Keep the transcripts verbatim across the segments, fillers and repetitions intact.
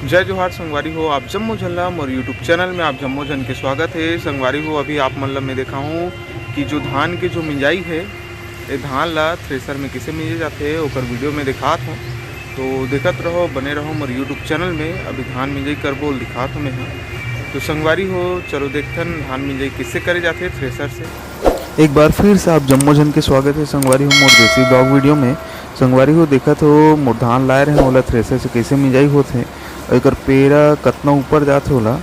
जय जोहार संगवारी हो, आप जम्मो झन ला मोर YouTube चैनल में आप जम्मो झन के स्वागत हे। संगवारी हो, अभी आप मन ला मैं देखाहूँ कि जो धान के जो मिंजाई हे, ए धान ला थ्रेसर में किसे मिंजे जाथे, ओकर वीडियो में दिखात हूँ। तो देखत रहो, बने रहो मोर YouTube चैनल में। अभी धान मिंजाई करबो, दिखात हूँ मैं ह। तो संगवारी हो, चलो देखथन धान मिंजाई किसे करे जाथे थ्रेसर से। एक बार फिर से आप जम्मो झन के स्वागत हे संगवारी हो मोर देसी ब्लॉग वीडियो में। संगवारी हो, देखत हो मोर धान लाए रहे, ओला थ्रेसर से कैसे मिंजाई होत हे, अउ एकर पेरा कतना ऊपर जात हे ओला।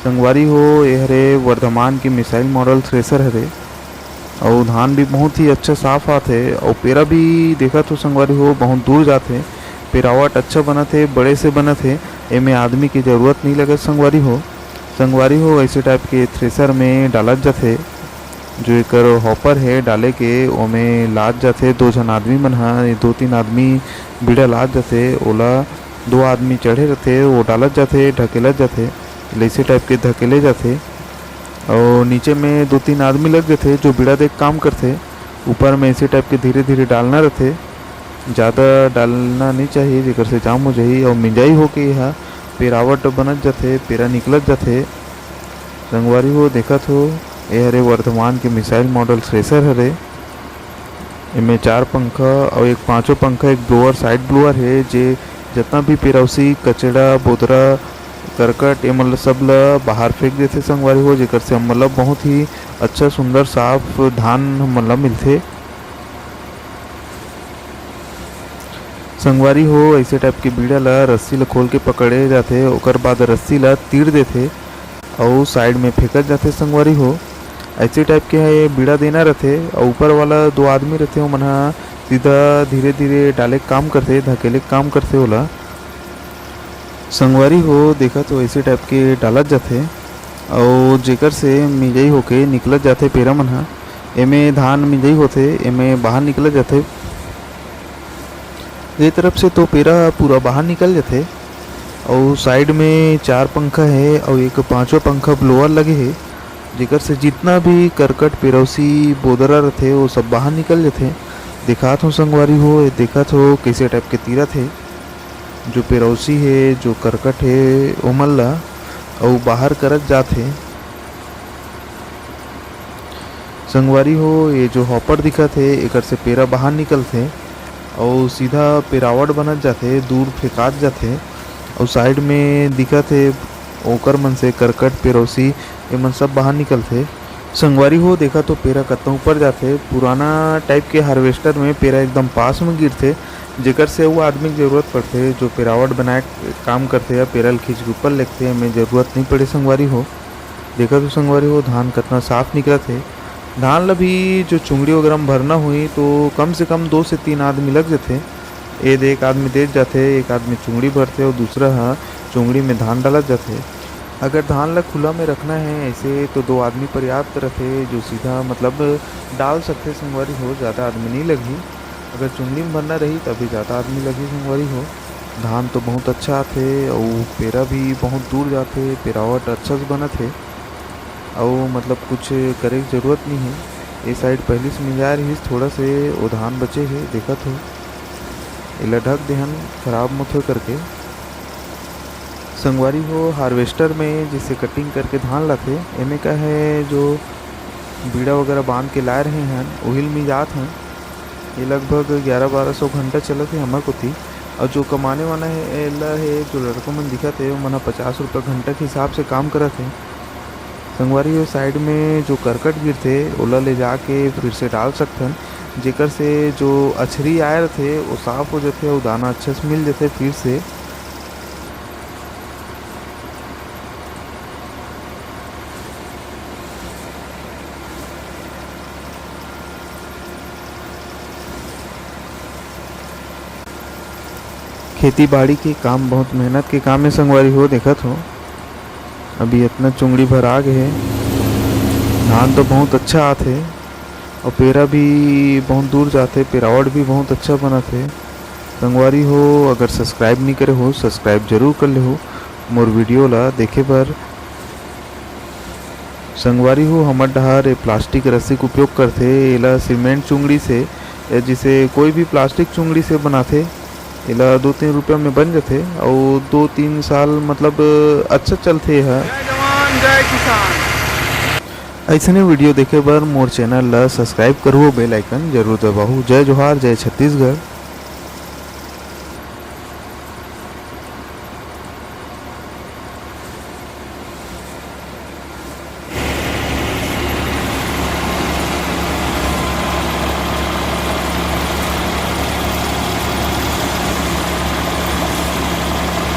संगवारी हो, ए हरे वर्धमान के मिसाइल मॉडल थ्रेसर हरे, अउ धान भी बहुत ही अच्छा साफ आत हे, अउ पेरा भी देखत हो संगवारी हो, बहुत दूर जात हे। पेरावट अच्छा बनत हे, बड़े से बनत हे, एमे आदमी के जरूरत नहीं लगत संगवारी हो। संगवारी हो, ऐसे टाइप के थ्रेसर में डालत जाथे। जो एकर हॉपर हे डाले के, ओमे लाद जाथे दो झन आदमी मन ह, दो तीन आदमी बीड़ा लाद जाथे, ओला दो आदमी चढ़े रथे, वो डालत जाथे, ढकेलत जाथे, ऐसे टाइप के धकेले जाथे। और नीचे में दो तीन आदमी लग जाथे जो बीड़ा देख काम करथे। ऊपर में ऐसे टाइप के धीरे धीरे डालना रथे, ज़्यादा डालना नहीं चाहिए, जेकर से जाम हो जाही और मिंजाई होके यह पेरावट बनत जाथे, पेरा निकलत जाथे। संगवारी हो, देखत हो, ए हरे वर्धमान के मिसाइल मॉडल थ्रेसर हरे। एमे चार पंखा अउ एक पांचों पंखा, एक ब्लोअर, साइड ब्लोअर हे, जे जतना भी पेरौसी, कचड़ा, बोदरा, करकट, ए मन ल सब ल बाहर फेंक देथे संगवारी हो, जेकर से हमन ल बहुत ही अच्छा, सुंदर, साफ धान हमन ल मिलथे। संगवारी हो, ऐसे टाइप के बीड़ा ल रस्सी ल खोल के पकड़े जाथे, ओकर बाद रस्सी ल तीर देथे अउ साइड में फेंकत जाथे संगवारी हो। ऐसे टाइप के ह ये बीड़ा देना रथे अउ ऊपर वाला दो आदमी रथे, ओमन ह सीधा धीरे-धीरे डाले के काम करथे, धकेले के काम करथे ओला। संगवारी हो, देखत हो, ऐसे टाइप के डालत जाथे अउ जेकर से मिंजई होके निकलत जाथे पेरा मन ह। एमे धान मिंजई होथे, एमे बाहर निकलत जाथे। ये तरफ से तो पेरा ह पूरा बाहर निकल जाथे अउ साइड में चार पंखा हे अउ एक पांचवा पंखा ब्लोअर लगे हे, जेकर से जितना भी करकट, पेरौसी, बोदरा रथे, वो सब बाहर निकल जाथे। दिखात हो संगवारी हो, ये देखत हो कैसे टाइप के तीरत हे। जो पेरौसी हे, जो करकट हे, ओमन ला अउ बाहर करत जात हे। संगवारी हो, ये जो हॉपर दिखत हे, एकर से पेरा बाहर निकलथे अउ सीधा पेरावट बनत जाथे, दूर फेंकात जाथे। अउ साइड में दिखत हे, ओकर मन से करकट, पेरौसी, एमन सब बाहर निकलथे। संगवारी हो, देखा तो पेरा कतना ऊपर जाथे। पुराना टाइप के हार्वेस्टर में पेरा एकदम पास में गिरथे, जेकर से वो आदमी के जरूरत पड़थे, जो पेरावट बनाए के काम करथे या पेरा ल खींच के ऊपर लेगथे, एमे जरूरत नहीं पड़े संगवारी हो। देखा तो संगवारी हो, धान कतना साफ निकलत हे। धान ल भी जो चुंगड़ी वगैरह में भरना होही, तो कम से कम दो से तीन आदमी लग जथे। ए दे एक आदमी देत जाथे, एक आदमी चुंगड़ी भरथे अउ दूसरा ह चुंगड़ी में धान डालत जाथे। अगर धान ल खुला में रखना हे ऐसे, तो दो आदमी पर्याप्त रथे, जो सीधा मतलब डाल सकथे संगवारी हो, ज़्यादा आदमी नहीं लगही। अगर चुंगड़ी में भरना रही, तभी ज़्यादा आदमी लगही संगवारी हो। धान तो बहुत अच्छा आथे अउ पेरा भी बहुत दूर जाथे, पेरावट अच्छा से बनत हे। अउ मतलब कुछ करे के जरूरत नहीं हे। ए साइड पहली से मिंजाय रहिस, थोड़ा से ओ धान बचे हे, देखत हो। एला ढक देहन, खराब मत होय करके। संगवारी हो, हार्वेस्टर में जैसे कटिंग करके धान लाथे, एमे का हे, जो बीड़ा वगैरह बांध के लाए रहे हन, ओही ल मिंजात हन। ये लगभग ग्यारह बारह सौ घंटा चलत हे हमर कोती। अउ जो कमाने वाला हे, एला हे, जो लड़का मन दिखत हे, ओमन ह पचास रुपया घंटा के हिसाब से काम करत हे। संगवारी हो, साइड में जो करकट गिरथे, ओला ले जाके फिर से डाल सकथन, जेकर से जो अछरी आए रथे, वो साफ हो जथे अउ दाना अच्छा से मिल जथे फिर से। खेती बाड़ी के काम बहुत मेहनत के काम हे संगवारी हो, देखत हो अभी इतना चुंगड़ी भरा गे हे। धान तो बहुत अच्छा आथे अउ पेरा भी बहुत दूर जाथे, पेरावट भी बहुत अच्छा बनत हे। संगवारी हो, अगर सब्सक्राइब नहीं करे हो, सब्सक्राइब जरूर कर ले हो मोर वीडियो ला देखे बर। संगवारी हो, हमर डहार ए प्लास्टिक रस्सी के उपयोग करथे, एला सीमेंट चुंगड़ी से या जैसे कोई भी प्लास्टिक चुंगड़ी से बनाथे। एला दो तीन रुपया में बन जथे, अउ दो तीन साल मतलब अच्छा चलथे एहा। जय जवान, जय किसान। अइसने video देखे बर मोर channel ला subscribe करहू, bell icon जरूर दबाहू। जय जोहार, जय छत्तीसगढ़।